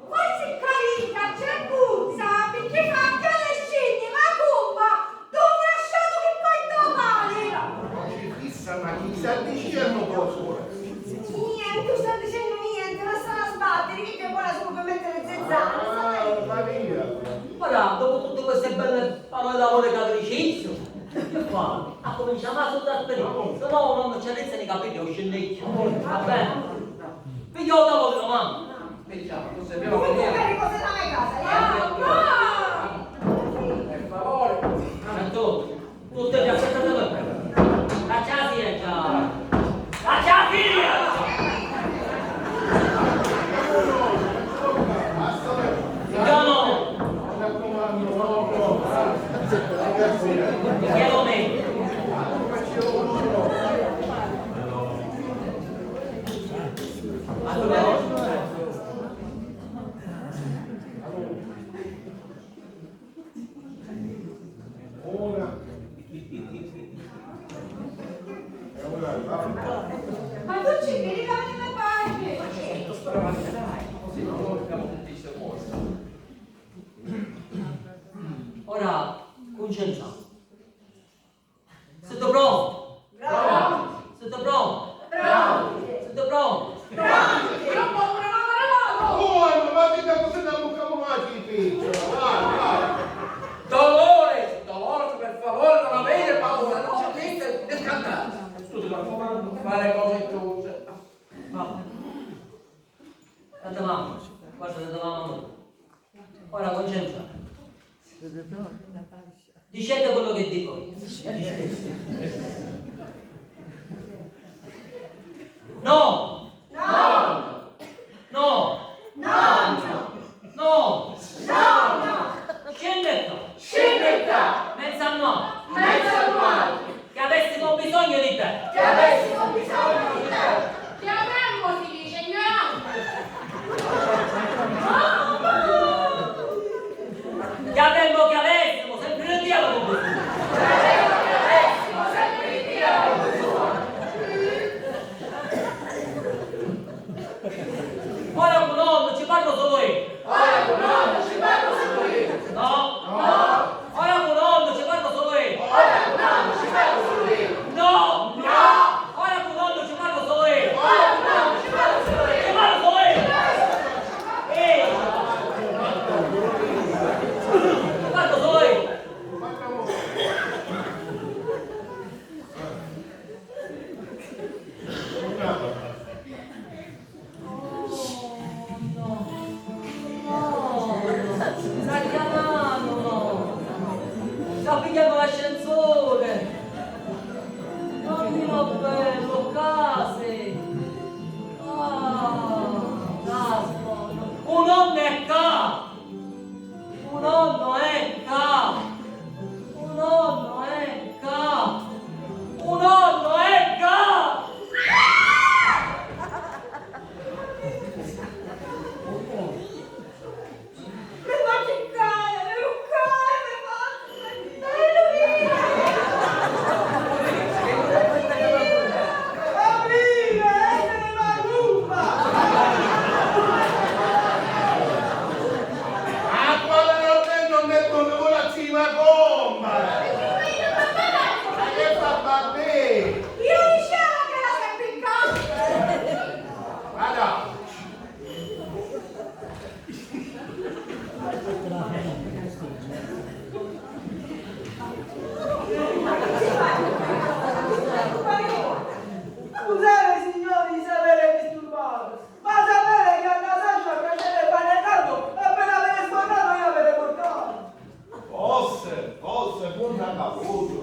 Forsi cca dintra c'è puzza, picchì fa a chiali e scinni, ma cumma, ddu ngrasciatu chi poi to mali! Voci fissa, ma chi sta dicennu to suocru? Nienti, non sto dicendo niente, non sta a sbattiri, chi c'è buona sulu per mettere zizzania, sai? Ah, Maria! Ora, dopo tutte queste belle parole d'amore che ha deciso, Che fa? Accuminciamu a sudari, se no u nonnu ci arrizzanu i capiddi e u scinnicchiu. Va bene? Pigghia u tavolinu, mamma. Pigghia, tu sei prima. Vuoi giocare cose della mia casa? Eh, no! Per favore. E tu? Tutti gli aspettatori. Lascia la siria già. Lascia la siria! Io no! Io no me! Allora, Ma tu ci credi che mi pare? Ora, concentramu. Site pronti? Pronti! Site pronti? Pronti! Site pronti? Pronti! Io ho paura, ma... Oi, ma ti dico, se ne bucca mai ti piccio. Vai, vai. Dolores, Dolores, per favore, non avere paura, non c'è niente di scandare. Tu ti raccomando, fare cose giuste. Mamma. Tata mamma, guarda tata mamma. Ora concentrati. Dicete quello che dico io. No! No! No! No! No! No! Scendi qua! Scendi qua! Mezzo al mondo! Mezzo al mondo! Che avessimo bisogno di te! Che avessimo bisogno di te! Che avremmo, si dice, ignorante! Che avremmo, che avessimo, sempre il diavolo così! Che avremmo, che avessimo, sempre il diavolo così! Ora cu nonnu ci parlu sulu io! Ora cu nonnu ci parlu sulu io! No! No! Ora cu nonnu ci parlu sulu io! Ora cu nonnu ci parlu sulu io! No! No! Ora cu nonnu ci parlu sulu io! Ora cu nonnu ci parlu sulu io! Ci parlu sulu io! Ehi! Ci parlu sulu io! Sta chiamando, no? Sta pigghiannu l'ascensore! Mamma mia, bello, case! Ah, caspita! Un nonnu è ccà! Un nonnu è ccà! Un nonnu è ccà! Un nonnu è ccà! Mi fa ciccare, mi fa ciccare, mi fa ciccare. Aprile, essere macumba! A quale non è, non è come una zima comba! Ma che fa, va bene! Io dicevo che la si è impiccata! Guarda! Scusate, signori, se avete disturbato, ma sapete che a Natascia piace il pane caldo, appena ve ne scordato io ve ne portato. Forse, forse, pure una caputo.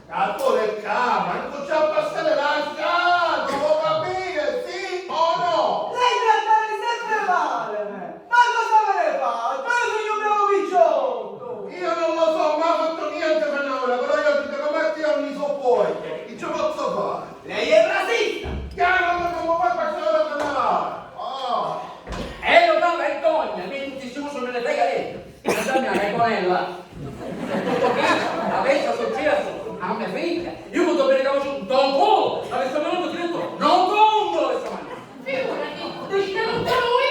Ca tu le cama, non ci ha passare la strada, lo capire, sì o no? Lei trattare sempre male me. Ma cosa me ne fa? Ma io sono un bravo picciotto! Io non lo so, non ho fatto niente finora, però io dico che Matteo non mi so poi, che ci posso fare? Lei è razzista! Chiaro, ma non mi vuoi passare da parlare! Oh! E lo brava vergogna, mi tutti i giorni me ne frega lei! Dammi la regonella. Tutto questo avesse successo a mia figlia, io mi dovrei aver avuto un tonfo, avesse venuto dritto, non tonfo, avesse mangiato. Figurati, decide tutto lui.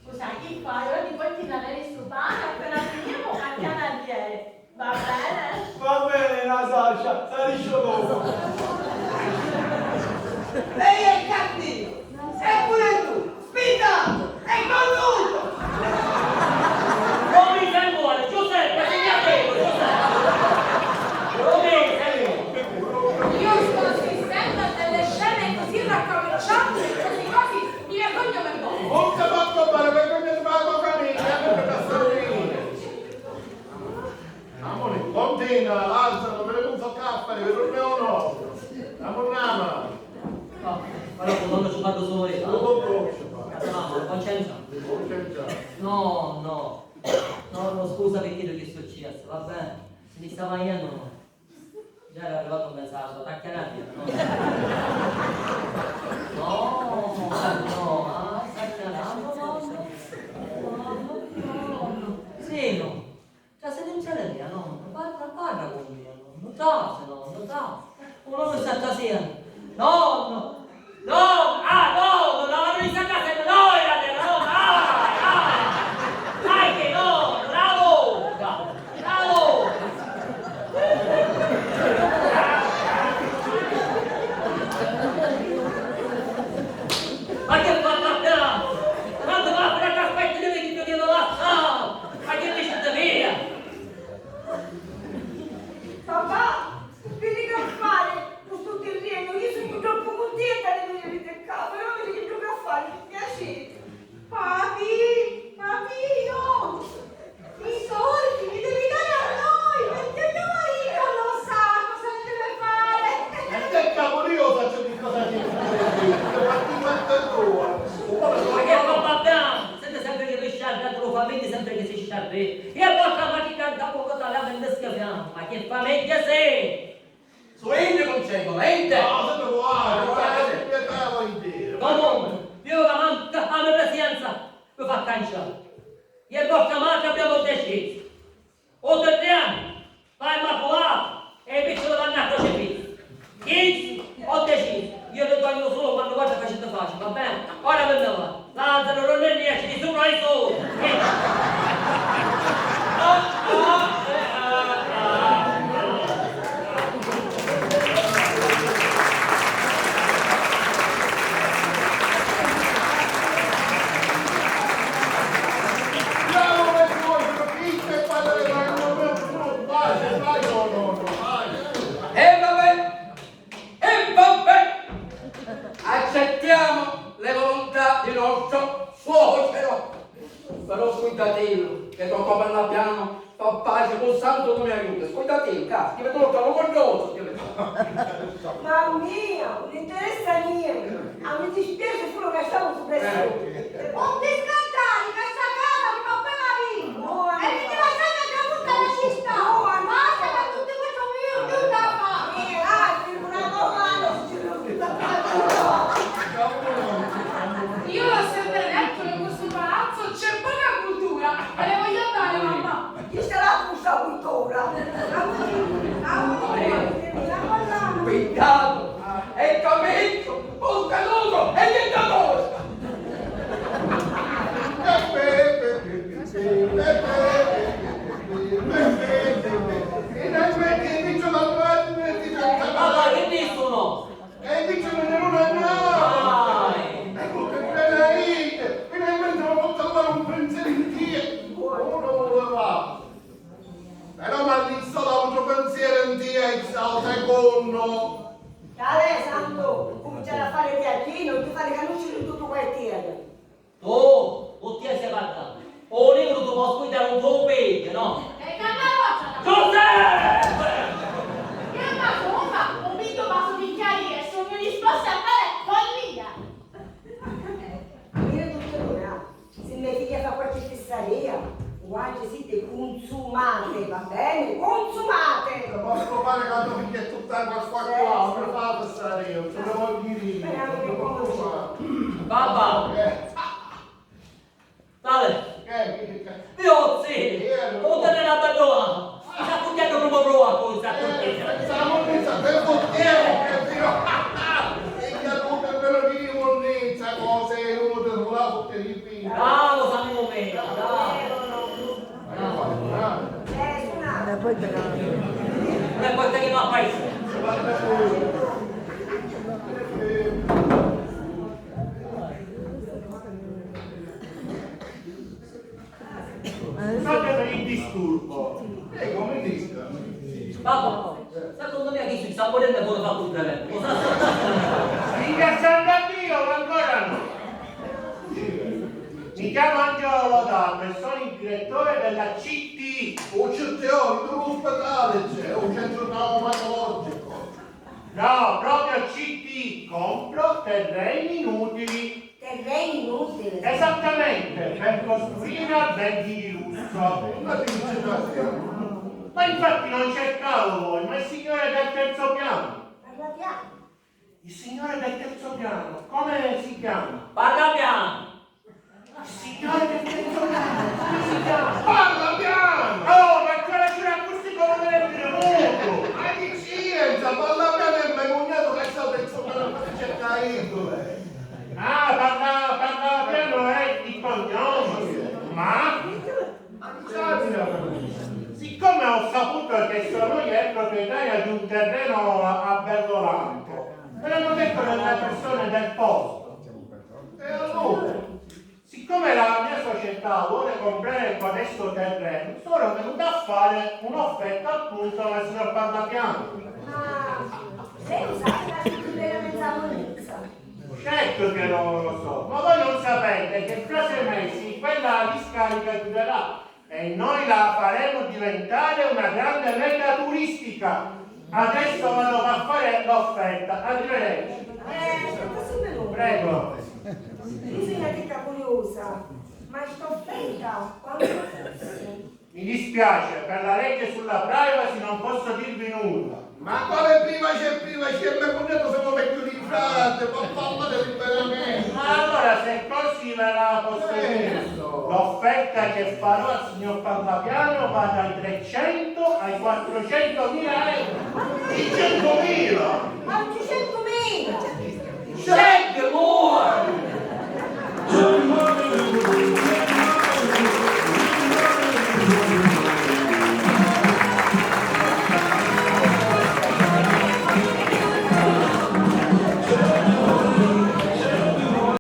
Scusa, chi fai? Ora ti porti da avere sto pane, appena finiamo, a canna al piede. Va bene? Va bene, Natascia, sariscio dopo. Lei è cattivo! E pure tu! Spita! Lazzaro, mi devi un socco a fare, per un mio nonno. La munnama. No, però con nonno ci parlo solo io. Solo con nonno ci parlo. Casa mamma, non c'entra. Non c'entra. No, no. No, no, scusa perché ti ho chiesto chiesto, va bene? Se mi sta mangiando no. Già era arrivato un messaggio, tacchia la via, no? No, no, ah, tacchia la, no, no, no. No, no, no, no. Sì, no. Cioè, se non c'è la mia, no, non parla, non parla con me, no, non tace, no, non tace. Uno non sta tacenno. No, no. No, ah, no, no, no, non sta tacenno, no, era te, no, dai, dai. Dai che no, bravo, bravo. Ma che fa, ma che, quando va a fare aspetta, io mi dico che non la sa, ma che dice te mia? Papà, vedi che fare con sto terreno? Io sono troppo contenta di venire a casa, però vedi che gioca a fare, mi piace. Papi, papi, no! I soldi li devi dare a noi, perché mio marito non sa cosa li deve fare. E che cavolo io saccio di cosa ti parli? Che parti quanto è tua? Ma che fa, papà? Senti sempre che tu sciarri, tu lo fa, vedi sempre che si sciarri. E poi sta mattina da poco te la vende schiafiamo. Ma che famiglia sei? Suente concetto, lente! No, se ne vuole, guarda, che te la vuoi dire? Comunque, io la man-, la mia presenza mi fa canciare. Io e vostra madre abbiamo deciso. Oltre tre anni, fa immacolata e i piccoli vanno a crocifisso. Chi? Ho deciso. Io le torno solo quando guarda facendo faccia, va bene? Ora me ne va. Lazzaro, non è niente, ci sono i soldi. E vabbè, e vabbè, accettiamo le volontà di nostro suocero. Però scuidatelo, che tocca parla piano, fa pace col santo tu mi aiuta. Scuidatelo, ca, ti vedo troppo orgoglioso, ti vedo. Mamma mia, non interessa niente. Ah, mi dispiace solo che stavo su pressione. Non ti scantare, che sta casa prima o poi la vinco. E mi ti va sempre a buttare la città. Basta che tutti quattro milioni più da fare. Eh, ah, sì, una domanda. Io l'ho sempre detto che in questo palazzo c'è poca cultura e le voglio dare, mamma. Chi sarà questa cultura? Cuidado! E cameggio, poscaduto e dittatore! Finalmente dice la parte. Allora, che dicono? E dice non è una no! Dai! Ecco che bella ride! Finalmente non ho trovato un pensiero in te! Uno voleva! Però mi ha visto l'altro pensiero in te, il secondo! Dai, Santo, cominciare a fare teatrino, ti fare conoscere tutto quartiere! Tu, cu tia stai parlannu? U libru tu po' scuitari un pocu megghiu, no? E Cannarosa! Giuseppe! Che ma tu fa? Un piggio passo di chiarire, sono disposti a fare follia! Mira, dottura, se me figlia fa qualche fessaria, guarda, siete consumate, va bene? Consumate! Posso fare quando mi è tutta acqua qua, non mi fa fessaria, non lo voglio dire. Speriamo che conosci. Papà! Eh. Dai! Che? Io sì! Io? Come te ne la bella? Mi sta cugghiennu prima prova, tu sta cugghiennu. Pensavo che sapeva che io. E che tu te però di munnizza cose, uno te volava che gli piglia. Bravo, Samu mio, bravo. Bravo. Una volta che non ha paese. Scusate per il disturbo. Prego, mi dica. Papà, secondo me chi si sta morendo è buono fatto un tremendo. Ringraziando a Dio, ancora no. Mi chiamo Angelo Lodato e sono in Direttore della C T. U C T O, u spitali c'è, u centru traumatologico. No, proprio C T, compro terreni inutili. Terreni inutili? Esattamente, per costruire alberghi di lusso. Ma che dici? Ma infatti non cercavo voi, ma il signore del terzo piano. Parla piano. Il signore del terzo piano, come si chiama? Parla piano! Il signore del terzo piano, come si chiama? Parla piano! Oh, ma c'è ragione acustico, non è il muto! Ma chi c'entra? Parla piano e me cugnato che sta al terzo piano, fate cercare dove. Ah, parla, parla piano è il cognome! Ma Siccome ho saputo che sua moglie è proprietaria di un terreno a, a Bellolampo, me l'hanno detto le persone del posto. E allora, siccome la mia società vuole comprare questo terreno, sono venuto a fare un'offerta appunto al signor Parlapiano. Ma lei lo sa che la signora è una mezza munnizza? Certo che lo, lo so, ma voi non sapete che fra sei mesi quella discarica chiuderà e noi la faremo diventare una grande meta turistica. Adesso vado a fare l'offerta. Arrivederci. Eh, aspetta un minuto. Prego. Io sono una chicca curiosa, ma st'offerta quanto costa? Mi dispiace, per la legge sulla privacy non posso dirvi nulla. Ma quale privacy e privacy? E me cugnato sono vecchio di frate, può parlare liberamente. Ma allora, se così ve la posso dire, l'offerta che farò al signor Pallapiano va dai trecento ai quattrocentomila euro. Di centomila! Ma di centomila! Senti, muori!